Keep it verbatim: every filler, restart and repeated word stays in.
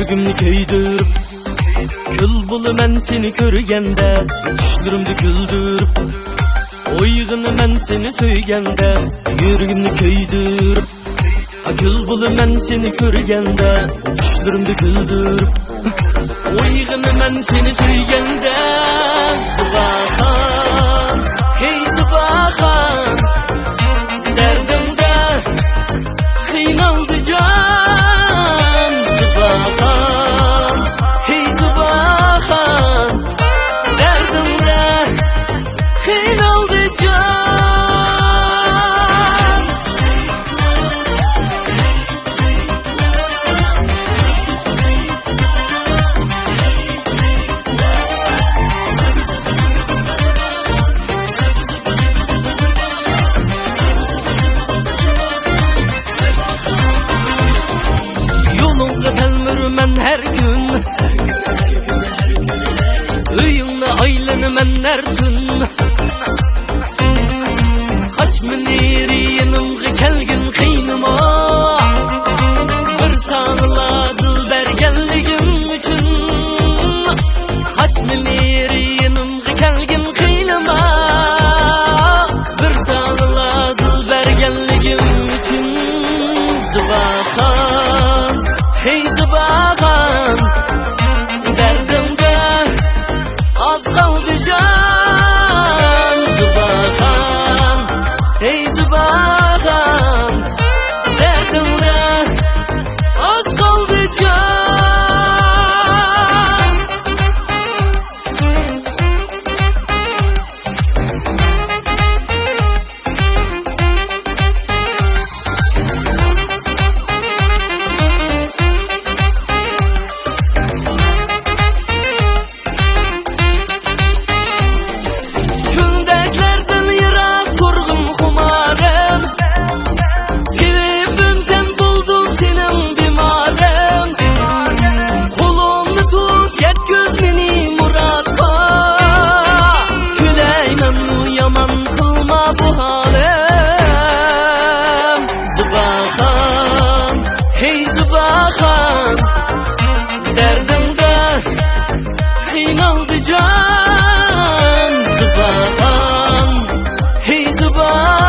يۈرىكىمنى كۆيدۈرۈپ، كۈل بولىمەن سېنى كۆرگەندە. چۈشلىرىمدە كۈلدۈرۈپ، ئويغىنىمەن سېنى سۆيگەندە. يۈرىكىمنى كۆيدۈرۈپ، كۈل بولىمەن سېنى كۆرگەندە. چۈشلىرىمدە كۈلدۈرۈپ، ئويغىنىمەن سېنى سۆيگەندە. زىباخان، ھەي زىباخان، دەردىڭدە قىينالدى جان. زىباخان، ھەي زىباخان، دەردىڭدە قىينالدى جان. يولۇڭغا تەلمۈرىمەن ھەر كۈن، ئۆيۈڭنى ئايلىنىمەن ھەر تۈن. قاچما نېرى يېنىمغا كەلگىن قىينىما، بىر ساڭىلا دىل بەرگەنلىكىم ئۈچۈن. قاچما نېرى يېنىمغا كەلگىن قىينىما، بىر ساڭىلا دىل بەرگەنلىكىم ئۈچۈن. زىباخان، ھەي زىباخان، دەردىڭدە ئاز قالدى جان. زىباخان، ھەي زىباخان، دەردىڭدە ئاز قالدى جان. كۈندەكلەردىن يىراق تۇرغىن خۇمارىم، تېۋىپىم سەن بولدۇڭ سېنىڭ بىمارىم. قولۇمنى تۇت، يەتكۈز مېنى مۇرادقا، كۈلەيمەنمۇ يامان قىلما بۇ ھالىم. زىباخان، ھەي زىباخان، دەردىڭدە قىينالدى جان. زىباخان، ھەي زىباخان،